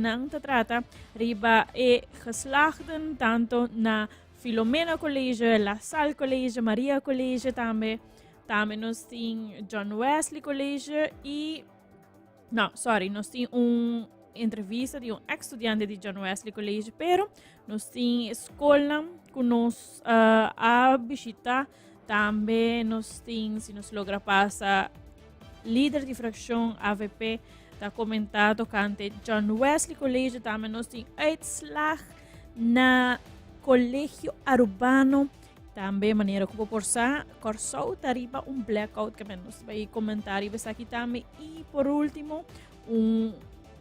Einan ta trata riba e geslaagden tanto na Filomena College, La Salle College, Maria College tambe. Tambe nos tin John Wesley College y No, sorry, nos tin un entrevista di un ex estudiante di John Wesley College, pero nos tin eskolnan ku nos uh, a visita. Tambe nos tin, si nos logra pasa, líder di fracción AVP ta comenta tocante John Wesley College. Tambe nos tin uitslag na Colegio Arubano. Tambe manera ku bo por sa, Kòrsou ta riba un blackout ke men nos bai komentá riba esaki tambe. I por último, un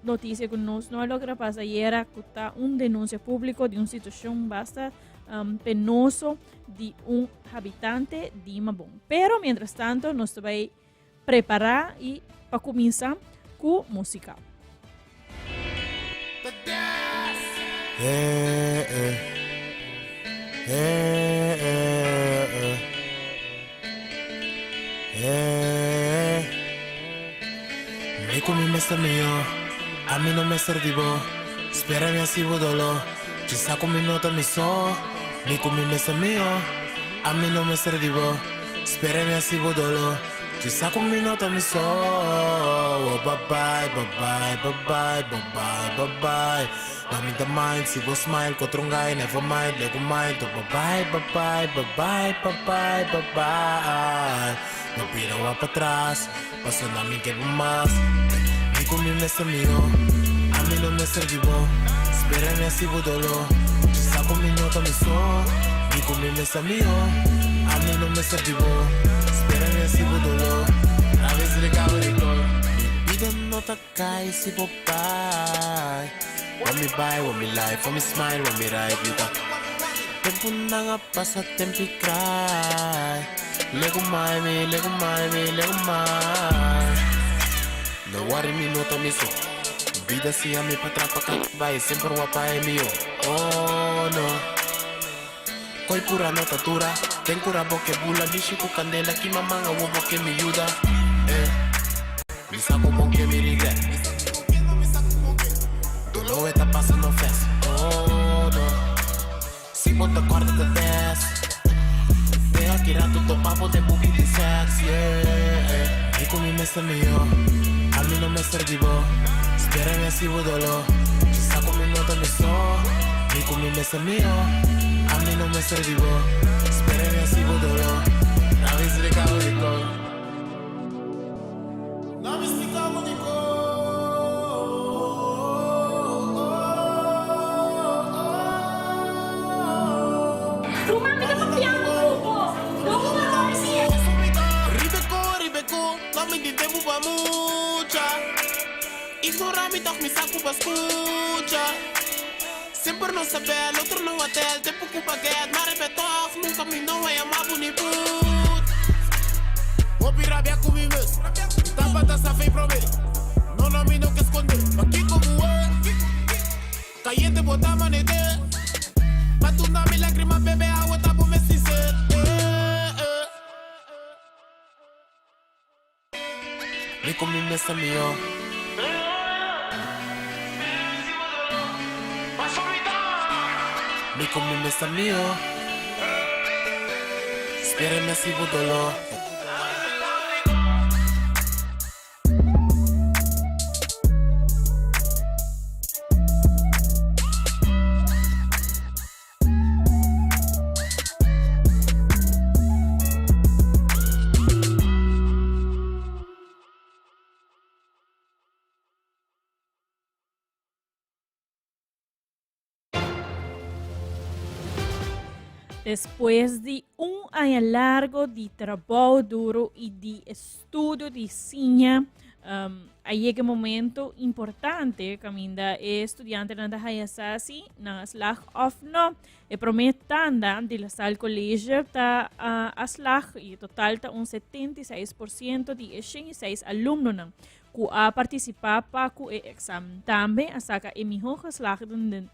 notisia ku nos no a logra pasa ayera ku ta un denunsia públiko di un situashon basta um, penoso di un habitante di Mabon. Pero mientras tanto nos ta bai Prepará i pa kuminsá ku músika. Mi ku mi mester mihó, ami no mester di bo. Spera mi hasi bo doló, djisa ku mi no ta mi so. Mi ku mi mester mihó, ami no mester di bo. Spera mi hasi bo doló Si sa ku mi no ta mi so Oh bye bye, bye bye, bye bye, bye bye, bye bye No mi ta mind si bo smile ku otro guy Never mind, legu mind Oh bye bye, bye bye, bye bye, bye bye, bye bye No bira wak patras Paso na mi ke bo mas Mi ku mi mester mihó Ami no mester di bo Spera mi hasi bo doló Si sa ku mi no ta mi so Mi ku mi mester mihó Ami no mester di bo Spera mi hasi bo doló Traves regalo di kol Mi bida no ta kai si bo bai Wan mi bai, wan mi life, wan mi smile, wan mi ride Bida Tempunan a pasa tempi cry Legu mai mi, legu mai mi, legu mai No worry mi no ta mi so Bida siña mi pa trapa ka bai Semper wapa e mihó, oh no Koi pura no ta dura Den kura bo ke bula Lishi ku kandela Kima man awo bo ke mi yuda, eh Mi sa ku bon ke mi regret Doló e ta pasa no fes, oh no Si bo ta kòrda ta bes Te aki ratu topa bo den buki di sèks, yeah Mi ku mi mester mihó Ami no mester di bo Spera mi hasi bo doló Si sa ku mi no ta mi so Mi ku mi mester mihó Ami no mester di bo Spera mi hasi bo doló Traves rekabo di kol. Ruman mi ta papiando ku bo. No ku bo no hasié. Ribeko, ribeko, no mi tin tempu pa mucha. Ignora mi tòg mi sa ku bo skucha. Semper nos ta bèl, otro no a tèl, tempu ku bagèt, ma rib'e tòg nunka mi no a yama bo ni put. Hopi rabia ku mi mes, tabata sa fei promé. No no mi no ke skonde, pakiko muhé? Cayente bo ta manete Pa tunda mi lagrima bebe awa ta bo mes sin sed eh eh. Mi cu mi mesa mihó. Mi cu mi mesa mihó. Spera mi hasi bo doló. Despues di un aña largo di trabou duro y di estudio di siña, um, a yega momento importante caminda e estudiantenan ta haya sa si nan a slag of no. E prome tanda di La Salle College ta uh, a slag y total ta un 76% di e 106 alumnonan ku a partisipá pa ku e eksamen. Tambe a saka e mihó geslaagden den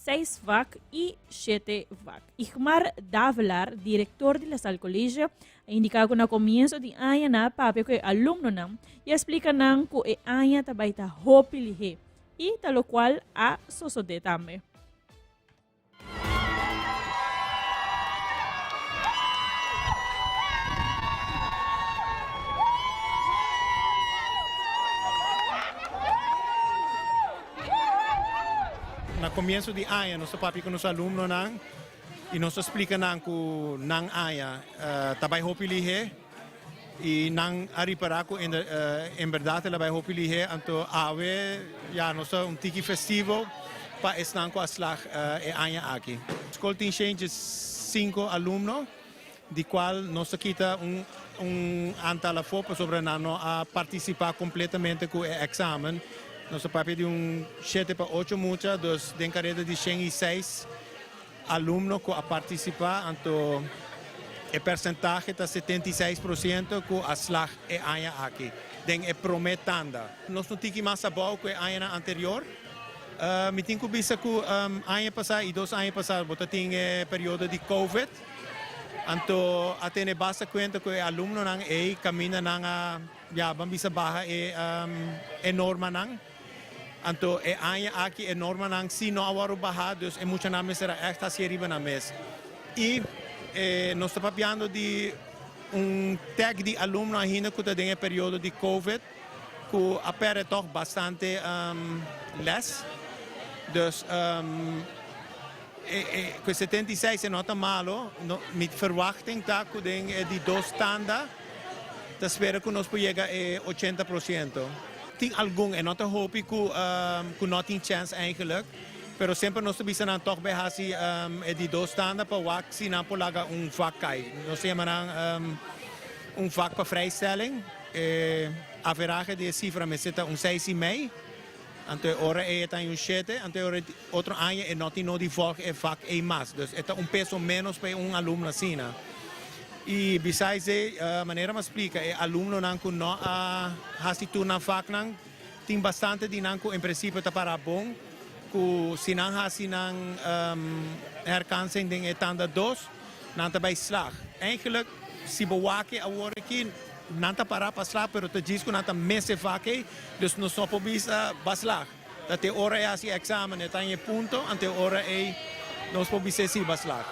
seis vak i shete vak. Igmar Davelaar, direktor di La Salle College, a indiká ku na komienso di aña nan a papia ku e alumnonan i a splika nan ku e aña ta bai ta hopi lihé. I ta lokual a sosodé tambe. Na comienzo di aña nos ta papia cu nos alumnonan y nos ta splica nan cu nan aña ta bay hopi lihe y nan a ripara cu en berdad el a bay hopi lihe anto awe ya nos ta un tiki festivo pa esnan cu a slag e aña aki. Scol tin 105 alumno. Di cual nos ta kita un un aantal afo pasobra nan no a participa completamente cu e examen. Nos ta papia di un shete pa ocho mucha, dus den careda di 106 alumno cu a participa, anto e percentahe ta 76% cu a slag e aña aki den e prome tanda. Nos no tiki mas abao cu e añanan anterior. Mi tin cu bisa cu aña pasa y dos aña pasa bo ta tin e periodo di covid. Anto a tene basta cuenta cu e alumnonan ey caminda nan a ya ban bisa baha e e normanan. Anto e aña aki e normanan si no a worde baha dus e muchanan mester a echt haci riba nan mes. Y e nos ta papiando di un tag di alumno ainda cu ta den e periodo di covid cu a perde toch bastante les. Dus. Ku e 76 e no ta malo, mi verwachting ta ku den e di dos tanda ta spera ku nos por yega e 80%. Tin algun, e no ta hopi ku ku no tin chèns eigenlijk, pero semper nos ta bisa nan tòg bai hasi e di dos tanda pa wak si nan por laga un vak kai. Nos ta yama nan un vak pa vrijstelling. E averahe di e sifra mester ta un seis i mei. Anto e ora ei e ta un shete, anto e ora otro aña e no tin no di volg e vak ei mas. Dus e ta un peso menos pa e un alumno asina. I besides ei, manera mi a splika, e alumnonan ku no a hasi tur nan vaknan, tin bastante di nan ku en prinsipio ta para bon, ku si nan hasi nan herkansing den e tanda dos, nan ta bai slag. Eigenlijk, si bo wak e awor aki, Nan ta para pa slag pero ta djis ku nan ta mester vak ei, dus nos no por bisa ba slag. Ta te ora e hasi eksamen e ta en e punto, ante ora ei nos por bis'é si ba slag.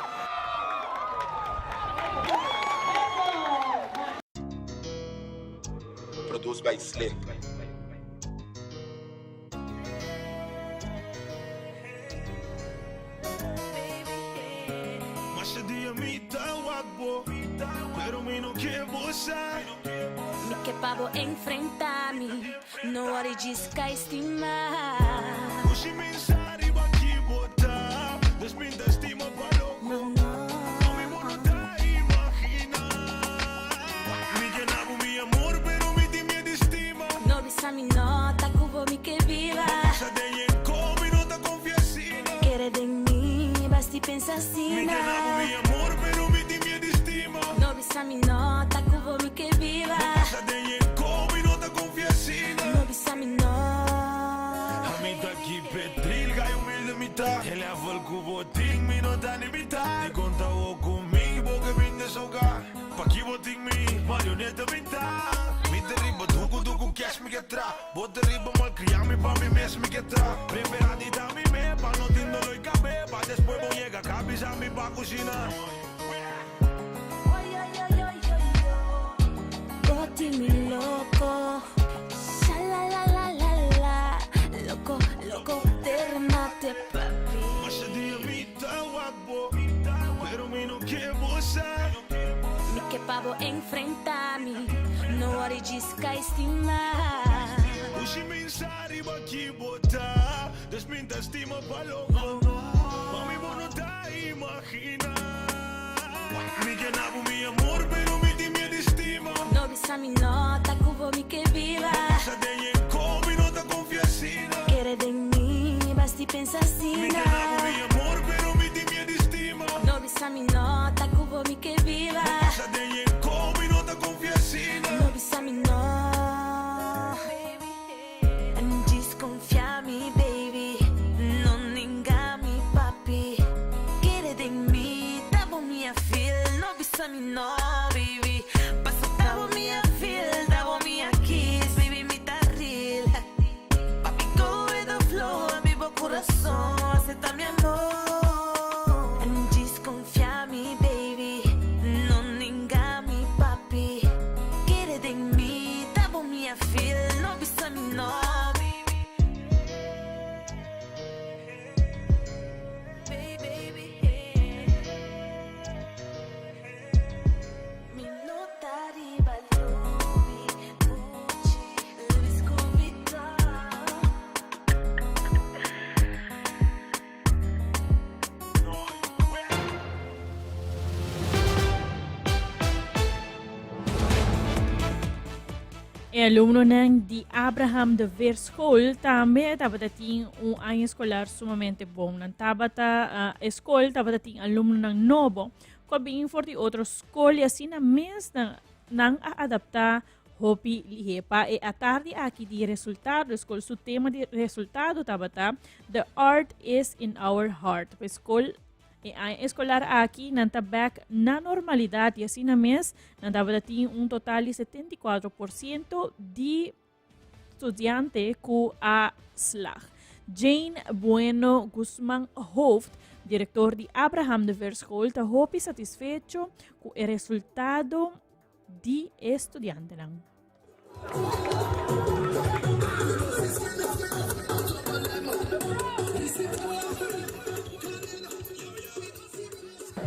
Produced by Slick. Masha dia mi ta wak bo, pero mi no ke bo sa. Mi ke pa bo enfrenta mi, no worry djis ka estima. Kushi mi sa riba ki bo ta, des mi ta estima pa loko. Mami bo no ta imagina. Mi ke na bo mi amor, pero mi tin miedo di stima. No bisa mi no ta ku bo mi ke biba. Bo pasa den e ko mi no ta konfia asina. Kere den mi basti pensa asina. Mi ke na bo mi amor pero mi tin miedu stima. No bisa mi no ta ku bo mi ke biba. Bo pasa den e ko mi no ta konfia asina. No bisa mi no. Ami ta keep it real gai humilde mi ta. E level ku bo tin mi no ta ni mitad. Di konta bo ku mi bo ke bin desahoga. Paki bo tin mi marioneta mi ta. Mi ta riba duku duku cash mi ke tra. Bo ta riba malcria mi pa mi mes mi ke tra. Prefera di ta mi me pa no tin dolor cabe. Pa despues bo yega ka bisa mi pa cushina. Bo tin mi loco, sha-la-la-la-la-la. Loco, loco, te remate papi. Masha dia mi ta wak bo, pero mi no ke bo sa. Mi ke pa bo enfrenta mi, no worry djis ka estima. Ushi mi sa riba ki bo ta, des mi ta stima pa loco. Mami bo no ta imagina. Mi ke na bo mi amor, pero mi tin miedu stima. No bisa mi no ta ku bo mi ke biba. Bo pasa den e ko mi no ta confia asina. Kere den mi basti pensa asina. Mi ke na bo mi amor pero mi tin miedu stima. No bisa mi no ta ku bo mi ke biba. Bo pasa den e ko mi no ta confia asina. No bisa mi no. Djis confia mi baby, no ninga mi papi. Kere den mi, ta bo mi a feel, no bisa mi no baby. Paso ta bo mi a feel, ta bo mi a kiss, baby mi ta real. Papi go with the flow. kurason, aseptá mi amor. Djis konfia mi baby, no ninga mi papi. Kere den mi, ta bo mi a feel, no bisa mi no baby. Baby, hey. Mi no ta riba Louis, Gucci, Louis Vuitton. E alumnonan di Abraham de Veer School tambe tabata tin un aña escolar sumamente bon. Nan tabata uh, school tabata tin alumnonan nobo ku a bin for di otro skol i asina mes nan nan a adaptá hopi lihé. Pa e atardi aki di resultado, e skol su tema di resultado tabata The Art is in Our Heart. Pa e skol e aña eskolar aki nan ta bèk na normalidat i asina mes nan tabata tin un total di 74% di Studiante ku a slag. Jane Bueno Guzman Hoofd, direktor di Abraham de Veerschool, ta hopi satisfecho ku e resultado di e studiantenan.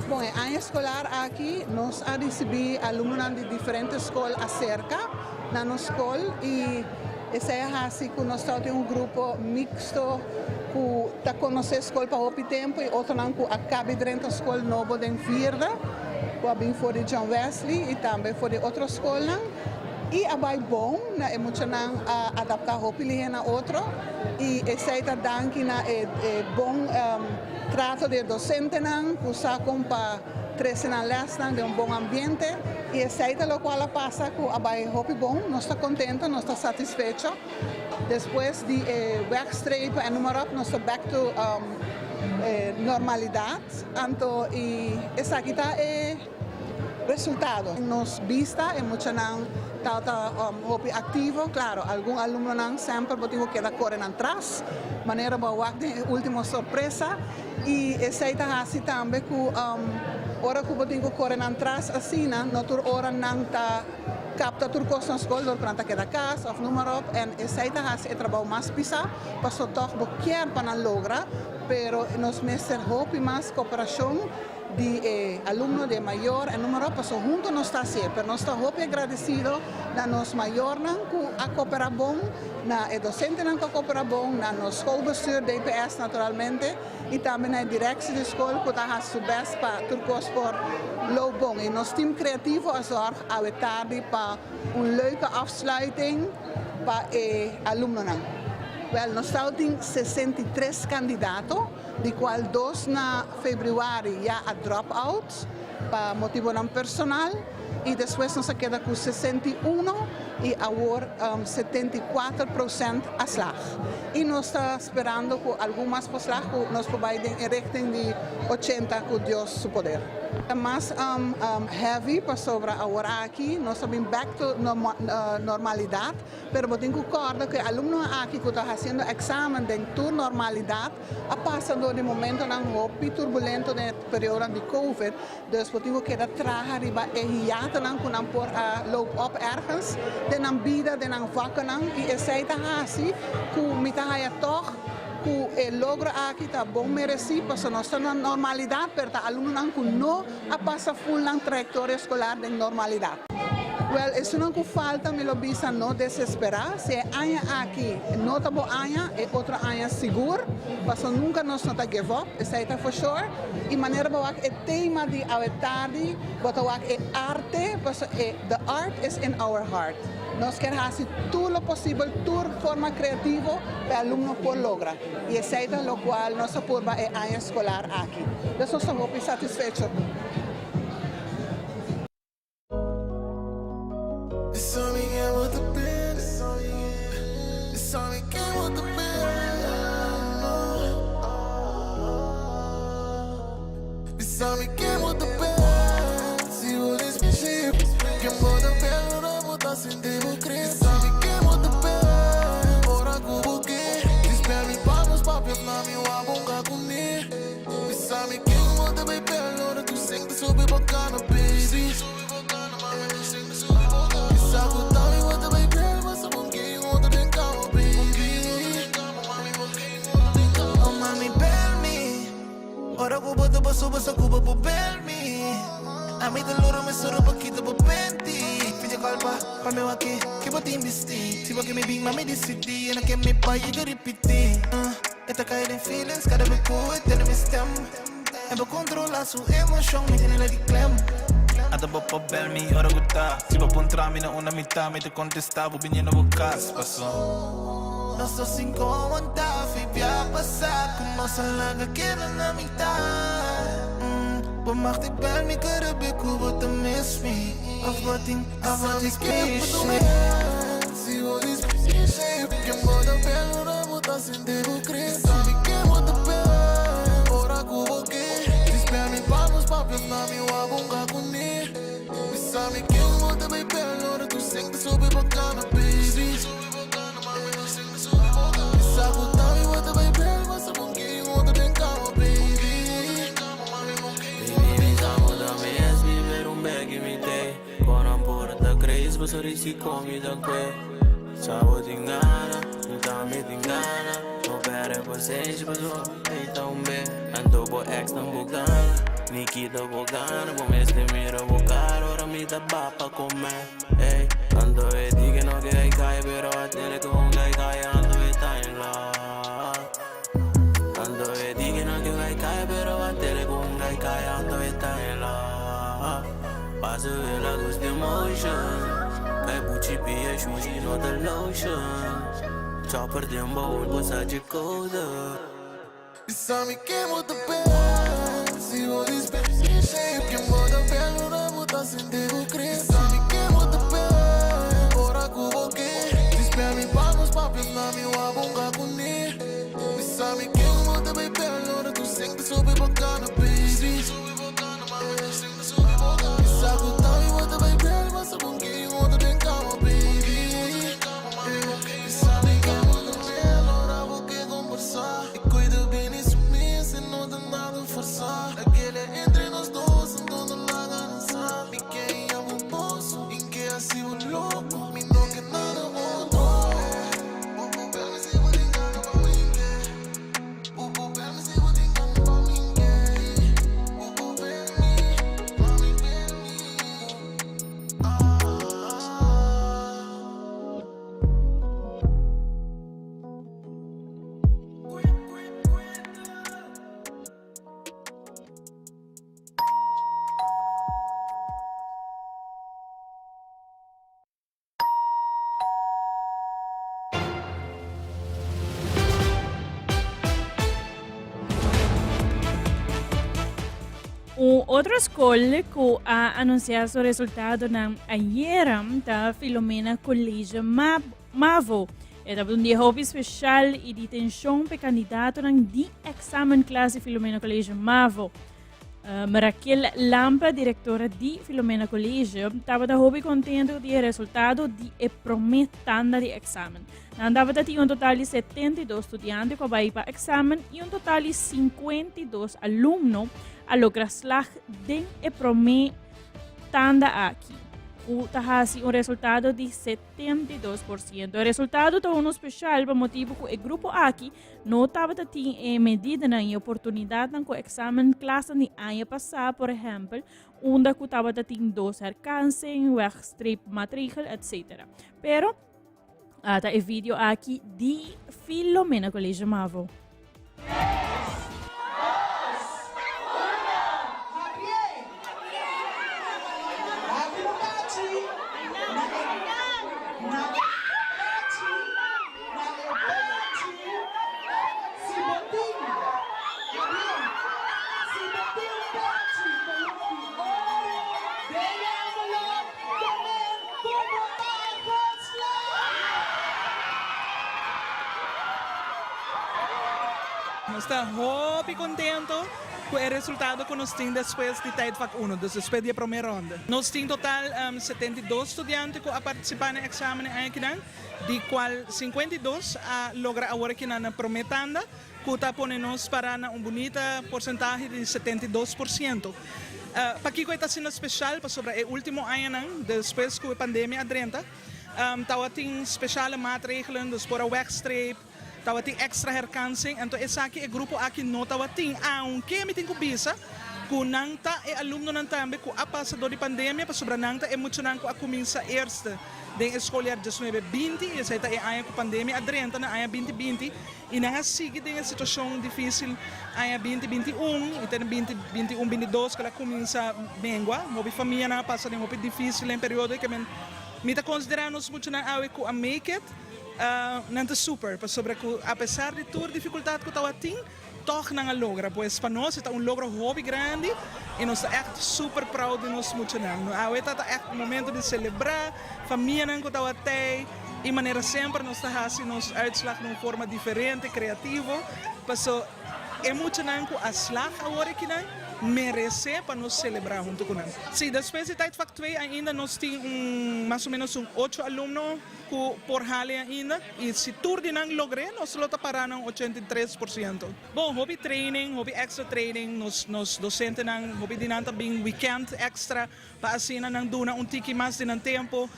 Bon, e aña eskolar aki nos a risibí alumnonan di diferente skol aserka na nos skol i esei a hasi ku nos tabatin un grupo miksto ku ta konosé skol pa hopi tempu i otronan ku a kabi drenta skol nobo den vierde ku a bin for di John Wesley i tambe for di otro skolnan i a bai bon na e muchanan a adaptá hopi lihé na otro i esei ta danki na e bon Trato di e dosentenan ku sa kon pa trese nan lèsnan den un bon ambiente i esei ta lokual a pasa ku a bai hopi bon. Nos ta kontento, nos ta satisfecho. Despues di e wegstrepen en noem maar op nos ta back to e normalidat. Anto i esaki ta e resultado. Nos bista e muchanan tabata hopi aktivo. Klaro, algun alumnonan semper bo tin ku keda kore nan tras, manera bo a wak den e ultimo sorpresa. I esei ta hasi tambe ku ora ku bo tin ku kore nan tras asina, no tur ora nan ta kapta tur kos na skol dor ku nan ta keda kas òf noem maar op. En esei ta hasi e trabou mas pisá, pasobra tòg bo kier pa nan logra, pero nos mester hopi mas koperashon. Di e alumno, di e mayor en numero paso hunto nos ta hacié, pero nos ta hopi agradecido na nos mayornan cu a coopera bon, na e docentenan cu a coopera bon, na nos schoolbestuur, DPS naturalmente, y tambe na e directie di school cu ta haci su best pa tur cos por loop bon. Y nos team creativo a zorg awe tardi pa un leuke afsluiting pa e alumnonan. Wel, nos tabatin 63 candidato. Di cual dos na februari ya a drop out pa motibonan personal y despues nos a keda cu 61 y awor 74% a slag. Y nos ta sperando cu algun mas por slag cu nos por bay den e richting di 80 cu Dios su poder. Ta mas heavy pasobra awor aki nos ta bin back to normalidad. Pero bo tin ku kòrda ku e alumnonan aki ku ta hasiendo eksamen den tur normalidat a pasa dor di momentonan hopi turbulento den e periodonan di covid. Dus bo tin ku keda traha riba e hiatonan ku nan por a loop op ergens den nan bida, den nan vakkenan. I esei ta hasi ku mi ta haya tòg ku e logro aki ta bon meresí pasobra nos ta na normalidat pero ta alumnonan ku no a pasa ful nan trayektoria eskolar den normalidat. Wel, esunnan ku falta mi lo bisa no desesperá. Si e aña aki no ta bo aña, e otro aña sigur, paso nunka nos no ta give up, esei ta for sure. I manera bo wak e tema di awe tardi, bo ta wak e arte, paso e the art is in our heart. Nos kier hasi tur lo posibel, tur forma kreativo pa e alumno por logra. I esei ta lokual nos a purba e aña eskolar aki. Dus nos ta hopi satisfecho. wabunga kuni. Bisa mi ken bo ta bay bel ora tu sing ta subi bo cana, baby. Bisa ku tami bo ta bay bel, basta bon king otro den cama, baby. Oh mami, bel mi. Ora ku bo ta paso basta ku bo por bel mi. Ami ta loro mi soro pa kita bo penti. Video call pa, pa mi wak ke bo tin bisti. Si bo ke mi bin, mami disidi. En ke mi pa yega ripiti. E ta kai den feelings, kada be ku e tene mi stem. E bo kontrola su emocion, mi tene la di klem. Ata bo por bel mi ora ku ta. Si bo puntra mi na unda mi ta, mi ta kontestá bo biniendo bo kas. Paso. Nos dos sin kontá, fi bia pasá, ku nos a laga keda na mitad. Bo mag di bel mi kada be ku bo ta miss mi. Of bo tin, of bo tin special. Si bo dispensé, ken bo ta bel ora bo ta sinti bo kre. Sabi ken bo ta bel ora ku bo ke. Dispera mi pa nos papia na mi wabunga kuni. Bisa mi ken bo ta bay bel ora tu sing ta subi bo cana, baby. Bisa ku tami bo ta bay bel, basta bon king otro den cama, baby. Baby, mi samo da mi es viver un bag mi te. Konan porta crazy, paso risiko mi da kwe. Sabo tin gana, mi tambe tin gana. No pere pasenshi, paso mi ta un be. Anto bo ex nan bo gana, Nikita bo gana. Bo meste mira bo cara, ora mi ta ba pa come. Ey, anto e di que no que hay calle, pero a tiene con que hay calle, anto está en la. Anto e di que no que hay calle, pero a tiene con que hay calle, anto está en la. Paso de la luz de motion. Kai buchi pia shuji no the lotion. Chopper dem bowl bosa de. Bisa mi ken bo ta bel. Si bo dispensé, ken bo ta bel ora bo ta sinti bo kre. Sabi ken bo ta bel ora ku bo ke. Dispera mi pa nos papia na mi wabunga kuni. Bisa mi ken bo ta bay bel ora tu sing ta subi bo cana, baby. Bisa ku tami bo ta bay bel, basta bon king otro den cama, baby. Bisa mi ken bo ta bel ora bo ke conversa. E cuida bem isso mesmo, e não dá nada forçar. Aquele entre nós dois, então não laga dançar. Mi que amo poço, em que assim o louco, mi não que nada outro. Bubu bel me se bo tin gana pa mim que. Bubu bel me se bo tin gana pa mim que. Bubu bel mi, mami bel mi. Ah. Un otro skol ku a anunsiá su resultadonan ayera ta Filomena College Mavo. E tabata un dia hopi speshal i di tenshon p'e kandidatonan di èksamenklas di Filomena College Mavo. Raquel Lampe, direktora di Filomena College, tabata hopi kontento di e resultado di e promé tanda di èksamen. Nan tabata tin un total di 72 studiante ku a bai pa èksamen i un total di 52 alumno a logra slag den e promé tanda aki, ku ta hasi un resultado di 72%. E resultado ta unu speshal pa motibu ku e grupo aki no tabata tin e medidanan i oportunidatnan ku eksamen klasnan di aña pasá, por ehèmpel, unda ku tabata tin dos herkansing, wegstreepmaatregel, etc. Pero, ata e video aki di Filomena College Mavo. Nos ta hopi contento cu e resultado cu nos tin despues di tijdvak uno, dus despues di e prome ronde. Nos tin total 72 studiante cu a participa na e examen e aña akinan, di cual 52 a logra awor akinan na prome tanda, cu ta pone nos para na un bunita porcentahe di 72%. Pakico e ta asina special? Pasobra e ultimo añanan, despues cu e pandemia a drenta, tabatin speciale maatregelen, dus por a wegstreep, Tabatin extra herkansing, anto esaki e grupo aki no tabatin, aunke mi tin ku bisa ku nan ta e alumnonan tambe ku a pasa dor di pandemia pasobra nan ta e muchanan ku a kuminsa eerste den e skoljaar diesnuebe binti i esei ta e aña ku pandemia a drenta na aña binti binti i nan a sigui den e situashon difisil aña binti binti un i te na binti binti un binti dos ku el a kuminsa mengua. Hopi famianan a pasa den hopi difisil den periodo i ke men mi ta konsidera nos muchanan awe ku a make it. Nan ta super, pasobra ku apesar di tur difikultat ku tabatin, tòg nan a logra. Pues pa nos e ta un logro hopi grandi i nos ta ègt super proud di nos muchanan. Awe ta ta ègt un momento di selebrá, famianan ku tabatei i manera semper nos ta hasi nos uitslag na un forma diferente, kreativo, paso e muchanan ku a slag awor akinan meresé pa nos selebrá huntu ku nan. Sí, despues di tijdvak twee ainda nos tin un mas o ménos un ocho alumno. Ku por hali ainda i si tur di nan logr'é nos lo ta pará na un 83%. Bon, hopi training, hopi extra training, nos nos dosentenan hopi di nan ta bin weekend extra pa asina nan duna un tiki mas di nan tempu.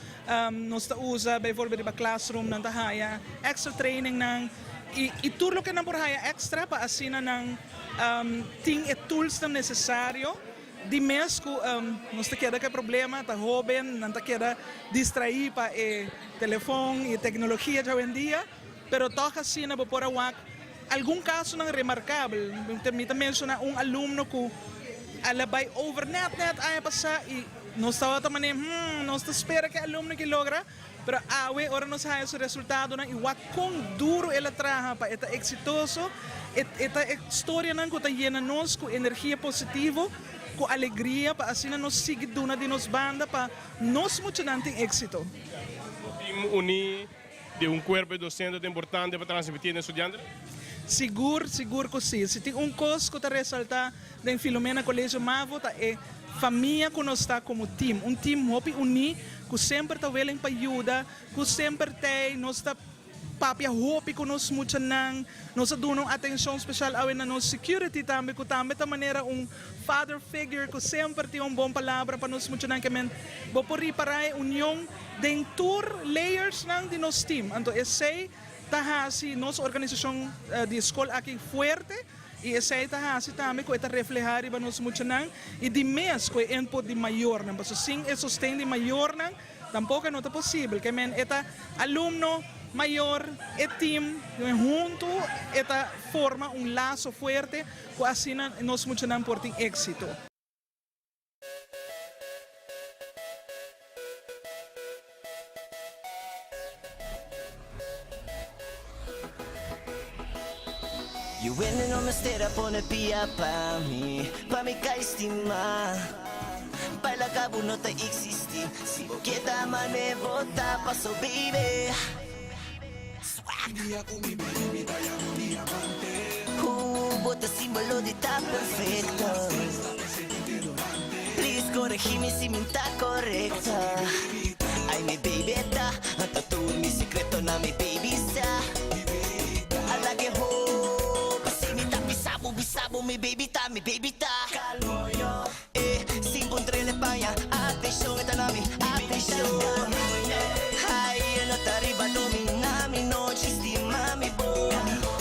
Nos ta usa bijvoorbeeld riba classroom nan ta haya extra trainingnan i i tur loke nan por haya extra pa asina nan tin e toolsnan nesesario. Di mes ku nos ta keda ku e problema, ta hóben, nan ta keda distraí pa e telefòn i e teknologia djawendia, pero tòg asina bo por a wak algun kasonan remarkabel. Mi ta menshoná un alumno ku a la bai over nèt nèt aña pasá i nos tabata manera, hmm, nos ta spera ku e alumno aki logra. Pero awe ora nos haya su resultadonan y wak con duro el a traha pa e ta exitoso, e e ta e storianan cu ta yena nos cu energia positivo, cu alegria pa asina nos sigui duna di nos banda pa nos muchanan tin exito. Team uni di un cuerpo di docente ta importante pa transmiti na estudiantenan? Sigur, sigur cu si. Si tin un cos cu ta resalta Den Filomena Colegio Mavo ta e famia cu nos ta como team, un team hopi uni cu semper ta willing pa yuda, cu semper t'ey, nos ta papia hopi cu nos muchanan, nos a duna un atencion special awe na nos security tambe cu tambe ta manera un father figure cu semper tin un bon palabra pa nos muchanan ke men bo por ripara e union den tur layersnan di nos team, anto esey ta haci nos organisacion di scol aki fuerte. I esei ta hasi tambe ku e ta reflehá riba nos muchanan i di mes ku e input di mayornan, pasobra sin e sosten di mayornan tampoko e no ta posibel. Ke men e ta alumno, mayor, e tim huntu e ta forma un laso fuerte ku asina nos muchanan por tin éksito. Yu hende no mester a pone pia pa mi, pa mi kai stima. Baila kabu no ta existi, si bo ke ta mane bo ta paso baby. Swag. Ooh, bo ta simbolo di ta perfecto. Please corregí mi si mi ta correcto. Ay mi baby ta, ta tur mi secreto na mi baby sa. Ala que ho, si mi ta bisa bo, bisa bo mi baby ta, mi baby ta. Eh, sin puntrele paña, atenshon e ta na mi, atenshon. Ai, e no ta riba domina mi nochi, stima mi bo.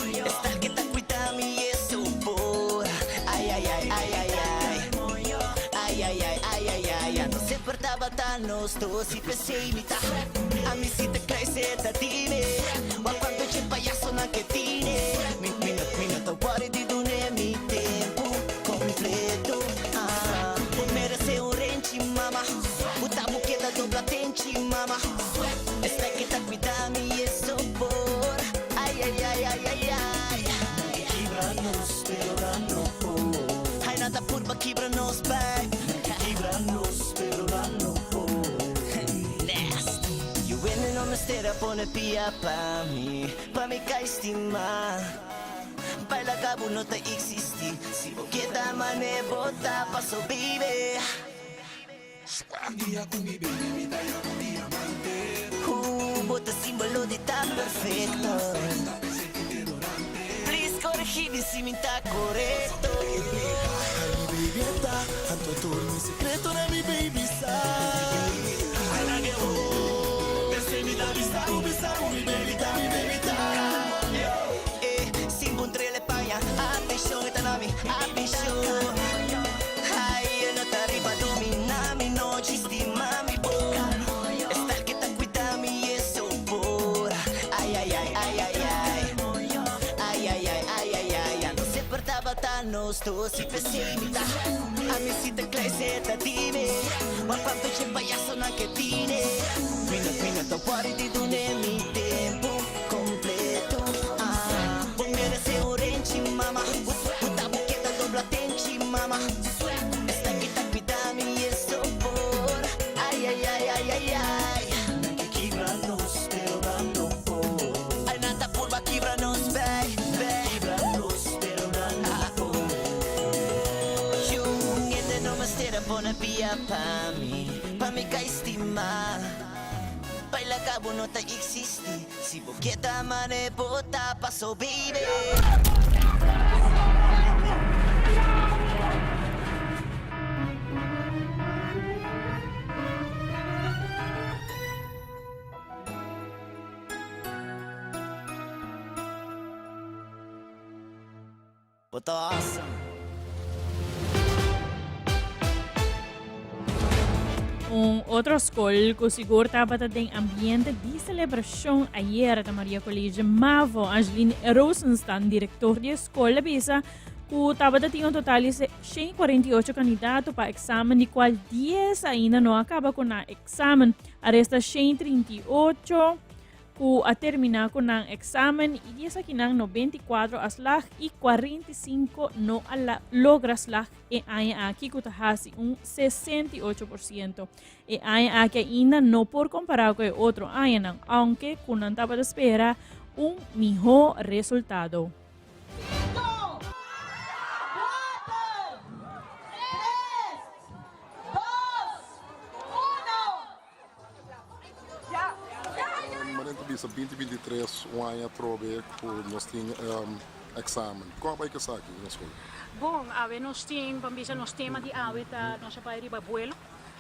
E style ke ta cuida mi e su por. Ai, ai, ai, ai, ai, ai. Ai, ai, ai, ai, ai, ai. Anto semper tabata nos dos y p'esei mi ta. Ami si ta crece ta dime, wak cuanto dje payasonan ke tine. Mi, mi no, mi no ta worry di dune mi tempu. Completo, ah. Bo merece un renchi, mama. Bo ta bo keda dobla tenchi, mama. Esta ke ta cuida mi e sopor. Ay, ay, ay, ay, ay, ay. Nan ke kibra nos, pero nan no por. Ay, nan ta purba kibra nos, babe. Nan ke kibra nos, pero nan no por. Nasty. Yu hende no mester a pone pia pa mi, pa mi kai stima. laga bo no ta existi Si bo keda mane bo ta paso baby Ooh, bo ta simbolo di ta perfecto Please coregi mi si mi ta corecto. Eh, sin puntrele paña, atencion e ta na mi, atencion. Ay, e no ta riba domina mi nochi, stima mi bo. E style ke ta cuida mi e so por. Ay, ay, ay, ay, ay, ay. Ay, ay, ay, ay, ay, ay. Ya no semper tabata nos dos, si p'esei mi ta. Ami si ta cla esei ta dime. Wak cuanto dje payasonan ke tine. Mi no, mi no ta worry di dune mi tempo completo. Ah, bo merece un renchi, mama. Bo ta buketa dobla tenchi, mama. Esta ki ta cuida mi e so por. Ay, ay, ay, ay, ay, ay. Nan ke kibra nos, pero nan no por. Ay, nan ta purba kibra nos, bay, bay. Kibra nos, pero nan no por. Yu, un hende no mester a pone pia pa mi, pa mi kai stima. Baila cabo no ta existi, si bo ke ta mane bo ta paso baby. Bo ta awesome. Un otro skol ku sigur tabata den ambiente di selebrashon ayera ta Maria College Mavo. Angeline Rosenstan, direktor di e skol, a bisa ku tabata tin un total di 148 kandidato pa eksamen, di kual 10 ainda no a kaba ku nan eksamen. A resta 138 ku a terminá ku nan eksamen i di esakinan 94 a slag i 45 no a logra slag e aña aki ku ta hasi un 68%. E aña aki ainda no por kompará ku e otro añanan, ounke ku nan tabata spera un mihó resultado. Manera ta bisa binti binti tres un aña atrobe ku nos tin eksamen. Kon a bai ku esaki na skol? Bon, awe nos tin, ban bisa nos tema di awe ta nos a bai riba buelo.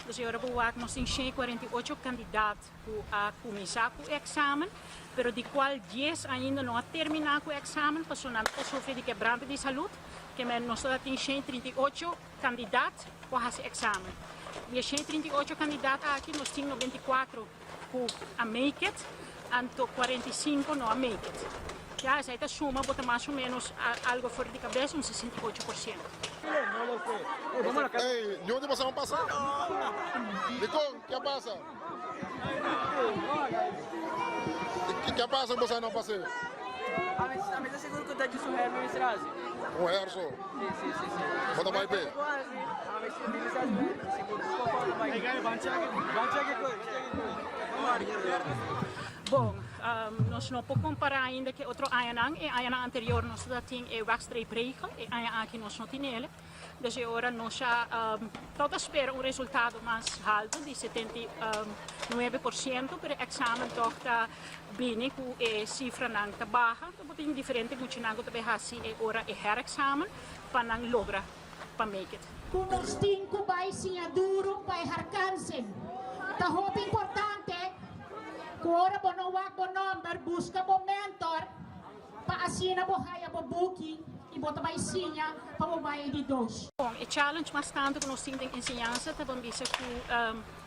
Dus e ora bo wak nos tin 148 kandidat ku a kuminsá ku e eksamen, pero di kual dies ainda no a terminá ku e eksamen pasobra nan ta sufri di kebrante di salud. Ke men nos ta tin 138 Kandidat ku a hasi eksamen. Di e 138 kandidat aki nos tin 94 ku a make it, anto 45 no a make it. Ya esei ta suma bo ta mas o menos algo for di kabes un 68%. Ey, ño di pasá pasa? Dikon? Ke a pasa? Ke a pasa ku boso no pas'é? Ami ta sigur ku ta djis un her mi mester hasi. Un her so? Si, si, si, si. Bo ta bai p'e? Ami mi mester hasi un her, sigur ku poko ta bai. Bon, nos no por kompará ainda ku e otro añanan. E añanan anterior nos ta tin e wegstreepregel, e aña aki nos no tin el. Dus e ora nos a tot a spera un resultado mas halto di 79%, pero e examen toch ta bini cu e cifranan ta baha. Bo tin diferente muchanan cu ta bay haci e ora e herexamen pa nan logra pa make it. Ku nos tin ku bai siña duru pa e harkansen. Ta hopi importante ku ora bo no wak bo nòmber, buska bo mentor Pa asina bo haya bo buki y bo ta bay siña pa bo bay e di dos. Bon, e challenge mas tantu ku nos tin den enseñansa ta bon bisa ku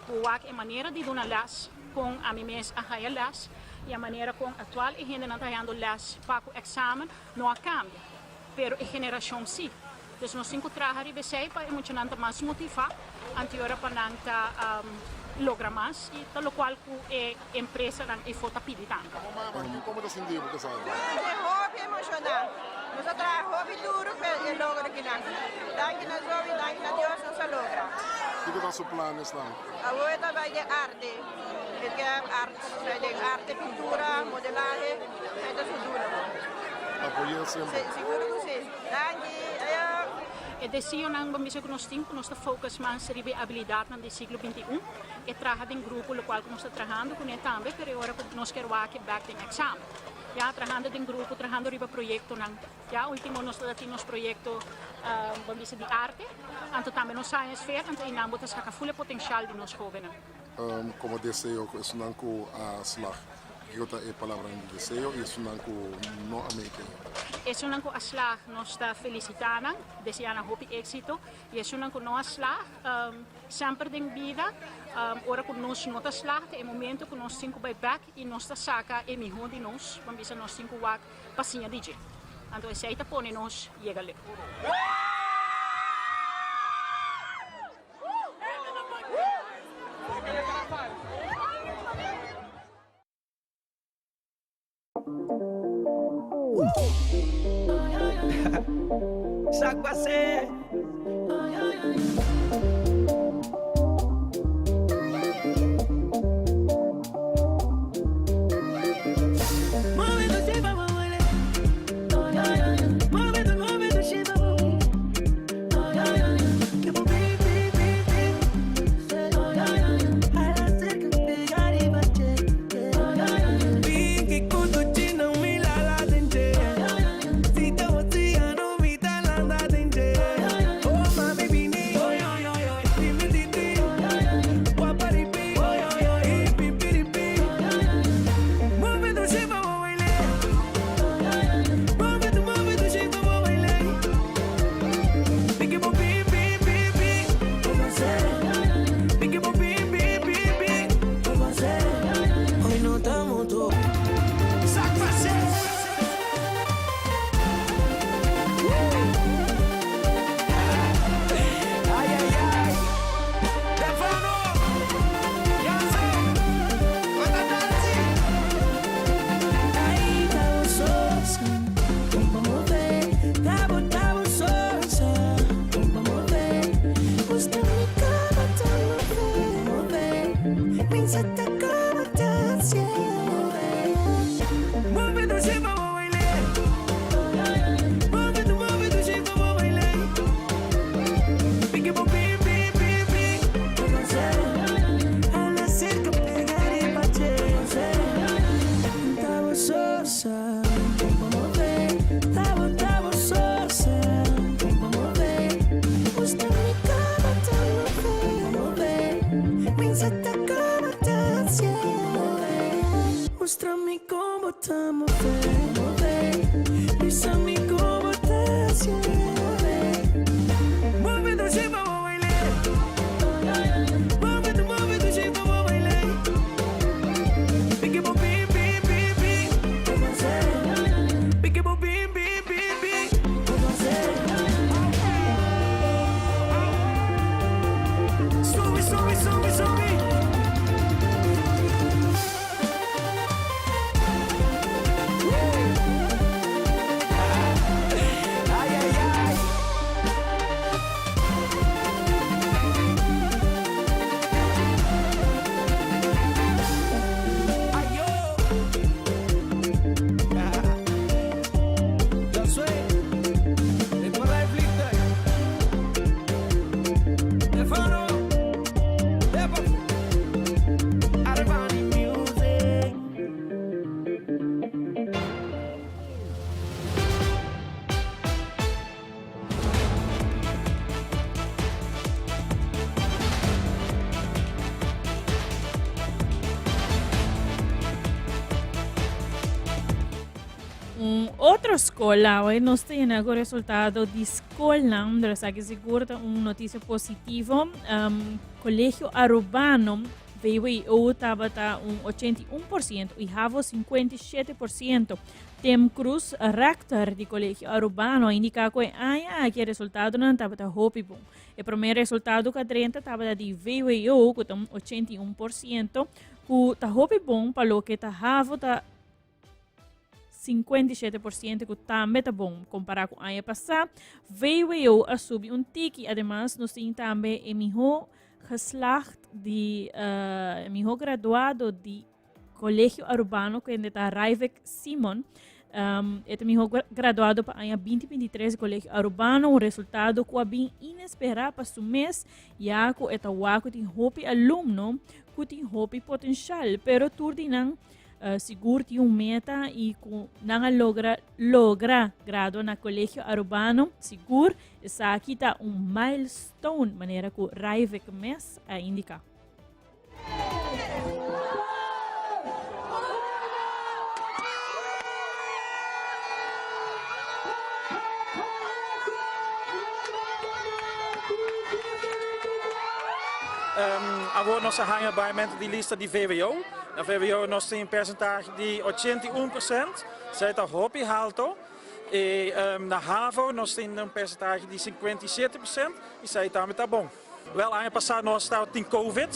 bo wak e manera di duna les kon ami mes a haya les i a manera kon aktual e hendenan ta hayando les pa ku eksamen no a kambia, pero e generashon si. Dus nos tin ku traha riba esei pa e muchanan ta mas motivá anteora pa nan ta logra mas i ta lokual ku e empresanan efo ta pidi tambe. Komo ta sinti bo ku esaki? Mi hopi emoshoná. Nos a traha hopi duru pa e logro kinan. Danki na Zoe, danki na Dios nos a logra. Kiko ta su planesnan? Awor e ta bai den arte. E ke art, bai den arte, pintura, modelahe. E ta su dulo. Apoy'é semper? Sigur ku si. Danki, ayo! E deseonan bo mester ku nos tin ku nos ta focus mas riba e abilidatnan di siglo 21, e traha den grupo lokual ku nos ta trahando kuné tambe pero e ora ku nos kier wak e bek den eksamen. Ya trahando den grupo, trahando riba proyektonan. Ya ultimo nos ta tin nos proyekto bo bisa di arte, anto tambe nos science fair, anto einan bo ta saka ful e potenshal di nos hobennan. Komo deseo ku esunnan ku a slag, kiko ta e palabranan di deseo i esunnan ku no a make e? Esunnan ku a slag nos ta felisitá nan, deseá nan hopi éksito i esunnan ku no a slag, semper den bida ora ku nos no ta slag ta e momento ku nos tin ku bai bèk i nos ta saka e mihó di nos, bo bisa nos tin ku wak pa siña di dje. Anto esei ta pone nos yega leu. Un otro skol awe nos ta yena ku resultado di skolnan, pero esaki sigur ta un notisia positivo. Um, Colegio Arubano VWO tabata un 81% y HAVO 57%. Tim Cruz, rector di Colegio Arubano, a indica cu e aña aki e resultadonan tabata hopi bon. E prome resultado cu a drenta tabata di VWO cu ta un 81%, cu ta hopi bon pa loke ta HAVO ta 57% cu tambe ta bon compara cu aña pasa. VWO a subi un tiki. Ademas nos tin tambe e miho geslaagd di uh, miho graduado di Colegio Arubano kende ta Raivek Simon. Um, e ta mihó graduado pa aña 2023 di Colegio Arubano, un resultado ku a bin inesperá pa su mes, ya ku e ta wak ku tin hopi alumno ku tin hopi potenshal, pero tur di nan uh, sigur tin un meta i ku nan a logra logra gradua na Colegio Arubano, sigur esaki ta un milestone, manera ku Rijvik mes a indiká. Awor nos a haña baimento di lista di VWO. Na VWO nos tin un percentahe di 81%, esei ta hopi halto. I na havo nos tin un percentahe di 57%, esei tambe ta bon. Wel aña pasá nos tabatin covid,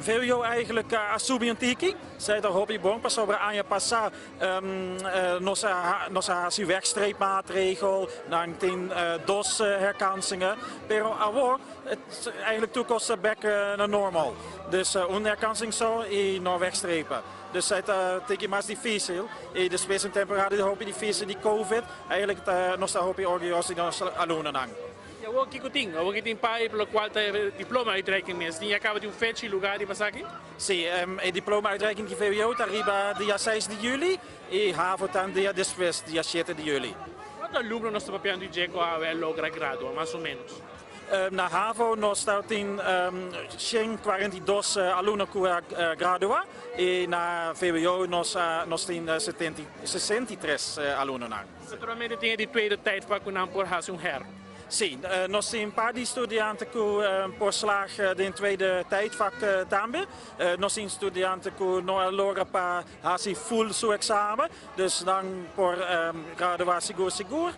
VWO eigenlijk a subi un tiki, esei ta hopi bon pasobra aña pasá nos a nos a hasi wegstreepmaatregel, nan tin dos herkansingen, pero awor eigenlijk tur kos ta bek na normal, dus un herkansing so i no wegstrepen, dus esei ta tiki mas dificil i despues un temporada di hopi dificil di covid eigenlijk nos ta hopi orguyoso di nos alumnonan. I awor kiko tin? Awor ki tin pai pa lokual ta e diploma uitreiking mes. Tin ya kaba di un fecha i lugar riba esaki? Si, e diploma uitreiking di VWO ta riba dia seis di juli i havo ta un dia despues, dia shete di juli. Kuantu alumno nos ta papiando di dje ku awe a logra gradua, mas o menos? Na havo nos ta tin 142 alumno ku a gradua i na VWO nos nos tin 63 alumnonan. Naturalmente tin e di tweede tijdvak ku nan por hasi un her. Si, nos tin un par di studiante ku por slag den tweede tijdvak tambe. Nos tin studiante ku no a logra pa hasi full su eksamen, dus nan por gradua sigur sigur.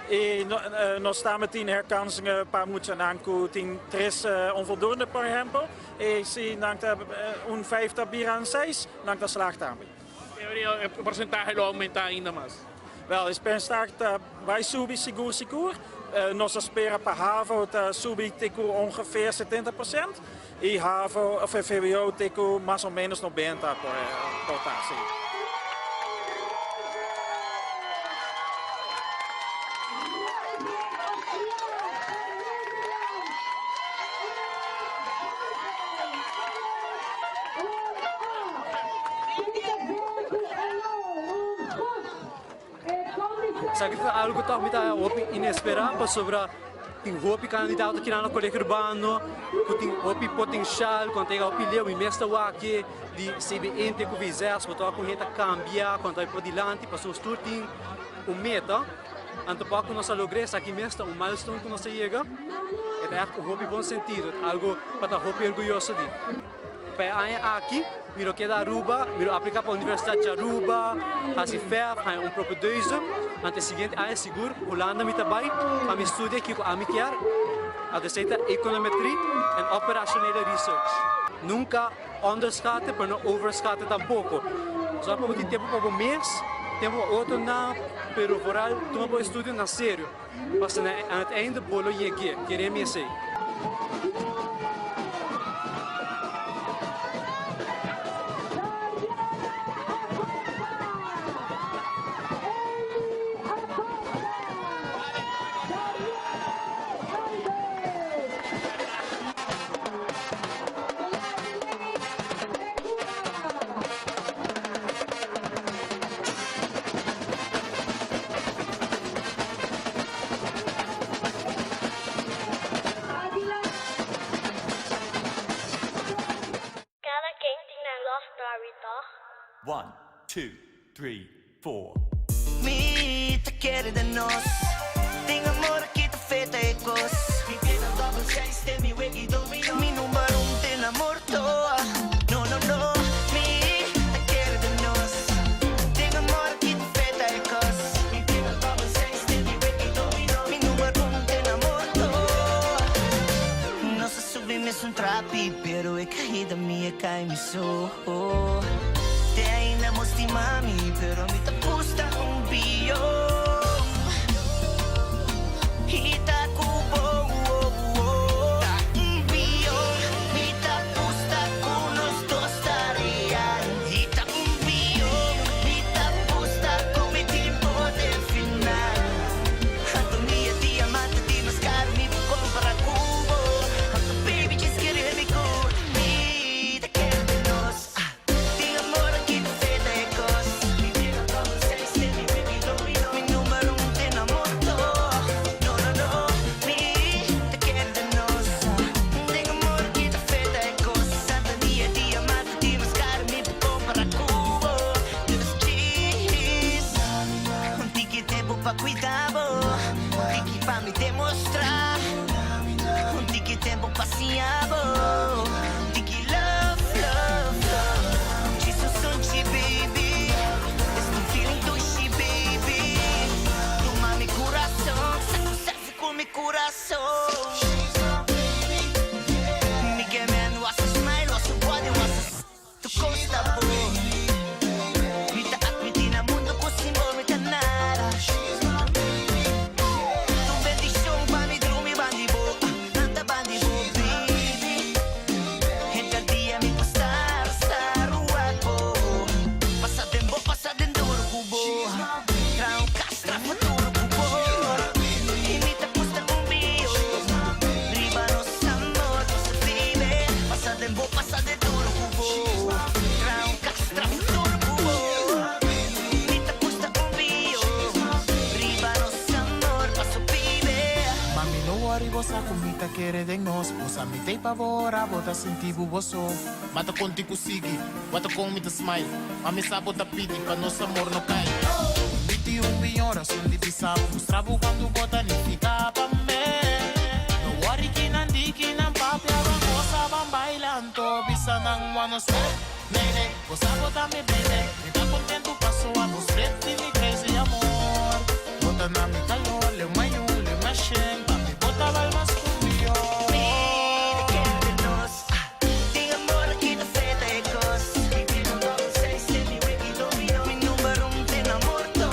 I nos tambe tin herkansingen pa muchanan ku tin tres onvoldoende por ehempel. I si nan ta un vijf ta bira un seis, nan ta slag tambe. E porcentahe lo aumenta ainda mas? Wel, e percentahe ta bai subi sigur sigur. Nos a spera pa havo ta subi te ku ongeveer 70% i havo of vwo te ku mas o menos 90 por ta, si. Esaki ta algo ku mi ta hopi inesperá pasobra tin hopi kandidato kina na Colegio Urbano ku tin hopi potenshal ku nan ta yega hopi leu. Mi mes ta wak di CBN te ku VZS bo ta wak ku hende ta kambia ku nan ta bai padilanti pasobra nos tur tin un meta. Anto pa ku nos a logra esaki mes ta un milestone ku nos a yega. E ta ègt un hopi bon sentido, ta algo pa ta hopi orguyoso di. Pa e aña aki mi lo keda Aruba, mi lo aplica pa Universidad di Aruba, haci FEF, haña un propedeuse. Anto e siguiente aña sigur Hulanda mi ta bay pa mi studia kico ami kier, anto esey ta Econometrie en Operationele Research. Nunca onderschatten, pero no overschatten tampoco. Zorg pa bo tin tempo pa bo mes, tempo pa otronan, pero vooral tuma bo estudio na serio. Pasobra na het einde bo lo yeg'é, kere mi esei. Cada ken tin nan love story, toch? One, two, three, four. Mi ta kere den nos. Tin amor aki ta feta e kos. Mi pie ta double size te mi weki domino. Mi number un te na morto. No no no. Mi ta kere den nos. Tin amor aki ta feta e kos. Mi pie ta double size te mi weki domino. Mi number un te na morto. Nos a subi mesun trapi pero e caida mi a cai mi so. Te ainda bo stima mi, pero mi ta gusta un bio. I ta ku bo, ta un bio. Mi ta gusta ku nos dos ta real. I ta un bio. Mi ta gusta ku mi tin bo. pa mi demostrá Un tiki tempu pa siña bo Tiki love, love, love Djis un sunchi baby Esta un feeling dushi baby Tuma mi kurason Sa ku selfie ku mi kurason Mi ke men wak su smile, wak su body, wak su Tu kos ta bon Mi ta admití na mundu ku sin bo mi ta nada Tu bendishon pa mi drumi bandi bo Lanta bandi bo baby Henter dia mi por star star wak bo Pasa den bo pasa den duru ku bo Traha un kas traha futuro ku bo I mi ta pusta un bio Riba nos amor pasa baby Pasa den bo pasa den duro ku bo Traha un kas traha futuro ku bo Mi ta pusta un bio Riba nos amor pasa baby. Mami no worry bo sa ku mi ta kere den nos Bo sa mi t'ei pa bo ora bo ta sinti bu bo so Ma ta konti ku sigui wak ta kon mi ta smile Ma mi sa bo ta pidi pa nos amor no kai Mi tin un biyon rason di bisa bo Mustra bo kuantu bo ta nifiká pa mi No worry kinan di kinan papia ban gosa ban baila anto bisa nan wak nos eh Nene bo sa bo ta mi baby Mi ta kontentu paso abo straight di mi crazy amor Bo ta na mi calor leu mayun leu mashin Pa mi bo ta bal mas ku miyor. Mi ta kere den nos Tin amor aki ta feta e kos Mi number un te na morto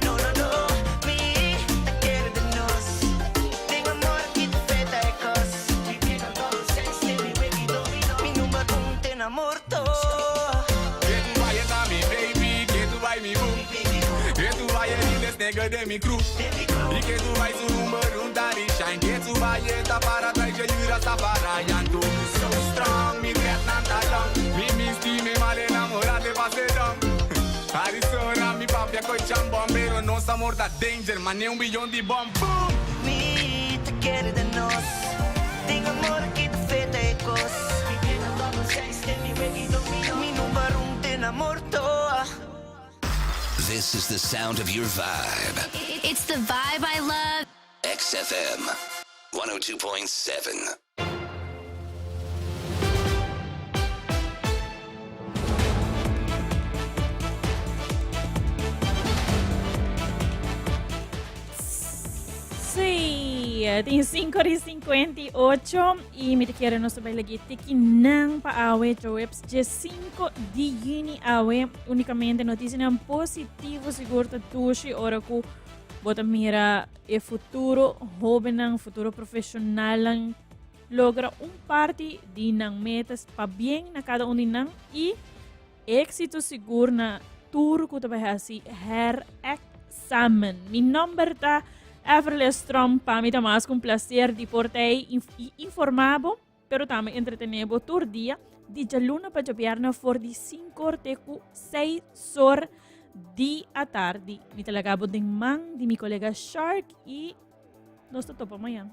No no no Mi ta kere den nos Tin amor aki ta feta e kos Mi number un te na morto. Ke tu bai ta mi baby, ke tu bai mi boo. Ke tu bai e realest nigga den mi crew. Y ke tu bai su number un ta di shine. Ke tu bai e ta para trai je yu Rastafari. Anto mi so strong, mi dread nan ta long. Mi misti mi mal enamora te pase don. Arizona mi papia koi chambon, pero nos amor ta danger, mane un biyon di bom. Boom! Mi ta kere den nos Tin amor aki ta feta e kos Mi number un te na morto. This is the sound of your vibe. It's the vibe I love. XFM 102.7. Sí, tin 5 y 58 y mi te quiere nos tabay lagi tiki nang pa awe joeps je 5 di juni awe únicamente noticianan positivo sigur ta dushi ora ku bo ta mira e futuro hobennan, futuro profesionalnan logra un parti di nan metas pa bien na cada un di nan y éxito sigur na tur ku ta bai hasi herexamen. Mi nomber ta Everly Strom, pa mi ta mas ku un placer di por ta ei y informa bo. Pero tambe entretené bo tur dia di djaluna pa djabièrnè for di sinkor te ku seisor di atardi. Mi ta laga bo den man di mi kolega Shark i nos ta topa mañan.